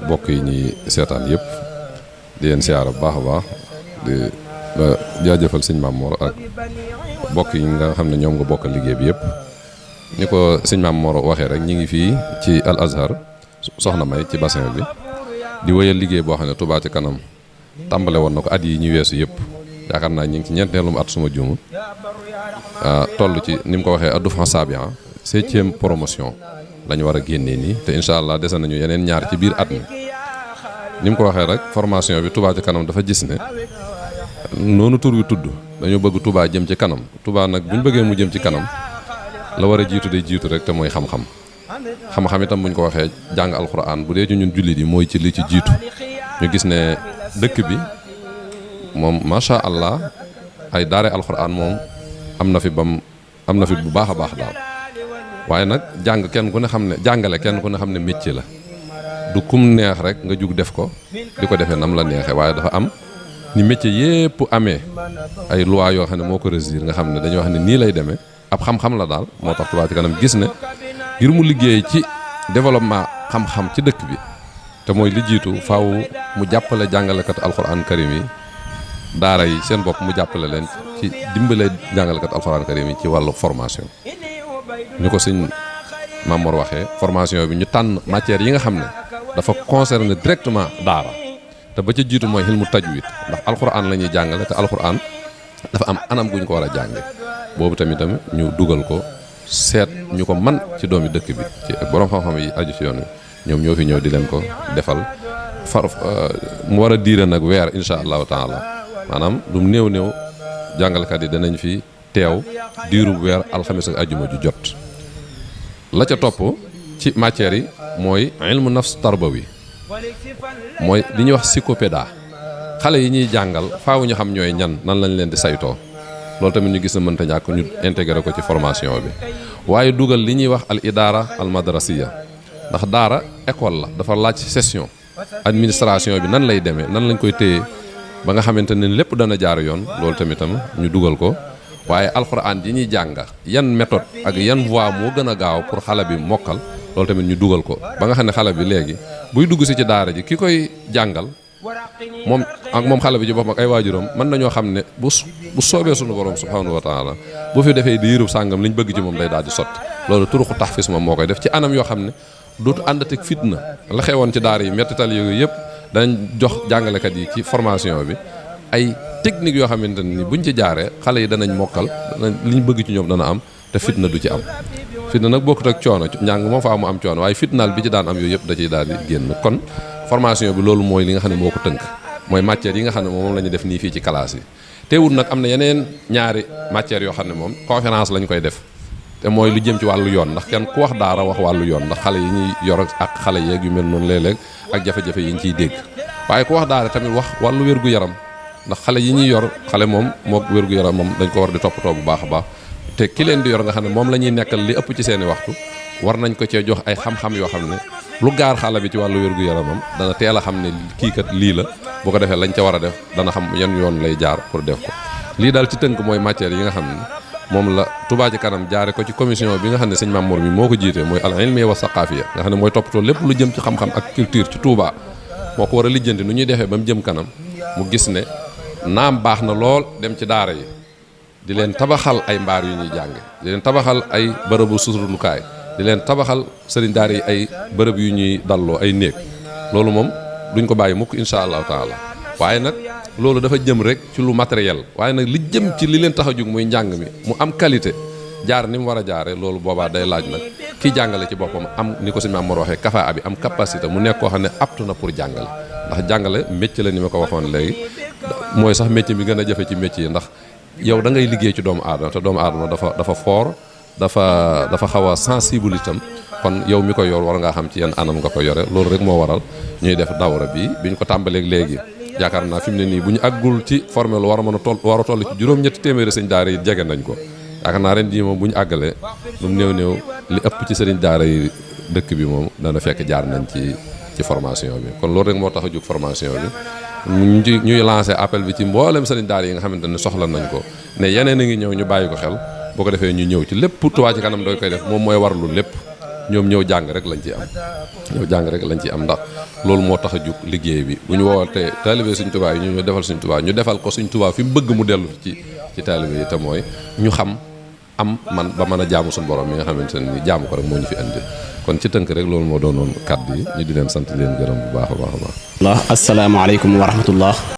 bokk yi ñuy seetaan yëpp di leen siyaara bu baax a baax di jaajëfal sëñ Maam Mor ak bokk yi nga xam ne ñoom nga bokkal liggéey bi yëpp ni ko sëñ Maam Mor waxee rek ñi ngi fii ci Al Azhar soxna May ci bassin bi di wéyal liggéey boo xam ne Touba ci kanam tàmbale woon na ko at yi ñu weesu yëpp yaakaar naa ñi ngi ci ñeenteelum at suma juumul toll ci ni mu ko waxee addu fan sabian 7e promotion lañu war a génnee nii te incha allah dese nañu yeneen ñaar ci biir at mi ni mu ko waxee rek formation bi Touba ci kanam dafa gis ne noonu tur wi tudd dañoo bëgg Touba jëm ci kanam Touba nag bu ñu bëggee mu jëm ci kanam la war a jiitu day jiitu rek te mooy xam-xam xam-xam itam bu ñu ko waxee jàng alxuraan bu dee ci ñun jullit yi mooy ci li ci jiitu ñu gis ne dëkk bi moom macha allah ay daare alxuraan moom am na fi bu baax a baax daal waaye nag jàng kenn ku ne xam ne jàngale kenn ku ne xam ne métier la du kum neex rek nga jug def ko di ko defee nam la neexee waaye dafa am ni métier yépp amee ay loi yoo xam ne moo ko régir nga xam ne dañoo wax ne nii lay demee ab xam-xam la daal moo tax Touba ci kanam gis ne ngir mu liggéey ci développement xam-xam ci dëkk bi te mooy li jiitu faaw mu jàppale jàngalekat alxuraan karim yi daara yi seen bopp mu jàppale leen ci dimbale jàngalekat alxuraan karim yi ci wàllu formation ñu ko sëñ Maam Mor waxee formation bi ñu tànn matières yi nga xam ne dafa concerner directement daara te ba ca jiitu mooy xilmu tajwid ndax alxuraan la ñuy jàngale te alxuraan dafa am anam gu ñu ko war a jànge boobu tamit ñu dugal ko seet ñu ko man ci doomi dëkk bi ci borom xam-xam yi aju ci yoon wi ñoom ñoo fi ñëw di leen ko defal mu war a diire nag weer incha allahu taala maanaam lu mu néew jàngalekat yi danañ fi teew diirub weer alxamis ak ajjuma ju jot la ca topp ci matières yi mooy ilmu nafs tarbawi mooy li ñuy wax psychopéda xale yi ñuy jàngal faaw ñu xam ñooy ñan nan lañ leen di saytoo loolu tamit ñu gis na mënta ñàkk ñu intégré ko ci formation bi waaye dugal li ñuy wax al idaara al madrasiya ndax daara école la dafa laaj session administration bi nan lay demee nan lañ koy téye ba nga xamante ne lépp dana jaar yoon loolu tamitam ñu dugal ko waaye alxuraan yi ñuy jàng yan méthode ak yan voie moo gën a gaaw pour xale bi mokkal loolu tamit ñu dugal ko ba nga xam ne xale bi léegi buy dugg si ci daara ji ki koy jàngal moom xale bi ci boppam ak ay waajuram mën nañoo xam ne bu soobee sunu borom subhanahu wa taala bu fi defee di yërub sàngam liñ bëgg ci moom day daal di sotti loolu turuxu taxfis moom moo koy def ci anam yoo xam ne dootu àndatek fitna la xewoon ci daara yi mettital yooyu yëpp danañ jox jàngalekat yi ci formation bi ay technique yoo xamante ni buñ ci jaaree xale yi danañ mokkal liñ bëgg ci ñoom dana am te fitna du ci am fitna nag bokkut ak coono njàng moom faa mu am coono waaye fitnaal bi ci daan am yooyu yëpp da ciy daal di génn kon formation bi loolu mooy li nga xam ne moo ko tënk mooy matières yi nga xam ne moom la ñu def nii fii ci classe yi teewul nag am na yeneen ñaari matières yoo xam ne moom conférence lañ koy def te mooy lu jëm ci wàllu yoon ndax kenn ku wax daara wax wàllu yoon ndax xale yi ñuy yor ak xale yeeg yu mel noonu léeg-léeg ak jafe-jafe yi ñu ciy dégg waaye ku wax daara tamit wax wàllu wér-gu-yaram ndax xale yi ñuy yor xale moom moo wér-gu-yaram moom dañ ko war di toppatoo bu baax a baax te ki leen di yor nga xam ne moom la ñuy nekkal li ëpp ci seeni waxtu war nañ ko cee jox ay xam-xam yoo xam ne lu gaar xale bi ci wàllu wér-gu-yaramam dana teel a xam ne kii kat lii la bu ko defee lañ ca war a def dana xam yan yoon lay jaar pour def ko lii daal ci tënk mooy matière yi nga xam ne moom la Touba ci kanam jaare ko ci commission bi nga xam ne sëñ Maam Mor mi moo ko jiite mooy al ilmiya wa saqaafiya nga xam ne mooy toppatoo lépp lu jëm ci xam-xam ak culture ci Touba moo ko war a lijjanti nu ñuy defee ba mu jëm kanam mu gis ne naam baax na lool dem ci daara yi di leen tabaxal ay mbaar yu ñuy jànge di leen tabaxal ay bërëbu suturlukaay di leen tabaxal sëriñ daara yi ay bërëb yu ñuy dalloo ay néeg loolu moom duñ ko bàyyi mukk insha allahu taala waaye nag loolu dafa jëm rek ci lu matériel waaye nag li jëm ci li leen tax a jóg muy njàng mi mu am qualité jaar ni mu war a jaare loolu boobaa day laaj nag kii jàngale ci boppam am ni ko sëñ Maam Mor waxee kafaa bi am capacité mu nekk koo xam ne apte na pour jàngale ndax jàngale métier la ni ma ko waxoon léegi mooy sax métier bi gën a jafe ci métier yi ndax yow da ngay liggéey ci doomu aadama te doomu aadama dafa fort dafa xaw a sensible itam kon yow mi ko yor war ngaa xam ci yenn anam nga ko yore loolu rek moo waral ñuy def dawra bi biñ ko tàmbaleeg léegi yaakaar naa fi mu ne nii bu ñu àggul ci formel war a mën a toll ci juróom-ñetti téeméeri sëñ daara yi jege nañ ko yaakaar naa ren jii moom bu ñu àggalee lu mu néew li ëpp ci sëriñ daara yi dëkk bi moom dana fekk jaar nañ ci formation bi kon loolu rek moo tax a jóg formation bi ñuy lancé appel bi ci mboolem sëriñ daara yi nga xamante ne soxla nañ ko ne yeneen a ngi ñëw ñu bàyyi ko xel boo ko defee ñu ñëw ci lépp Touba ci kanam doy koy def moom mooy warlu lépp ñoom ñëw jàng rek lañ ci am ndax loolu moo tax a jug liggéey bi bu ñu wootee taalibe Sëñ Tuubaa yi ñu defal Sëñ Tuubaa ñu defal ko Sëñ Tuubaa fi mu bëgg mu dellu ci taalibe yi te mooy ñu xam am man ba mën a jaamu suñu borom mi nga xamante ne ni jaamu ko rek moo ñu fi indi kon ci tënk rek loolu moo doonoon kàddu yi ñu di leen sant leen gërëm bu baax a baax a baax. asalaamaaleykum wa rahmatullah.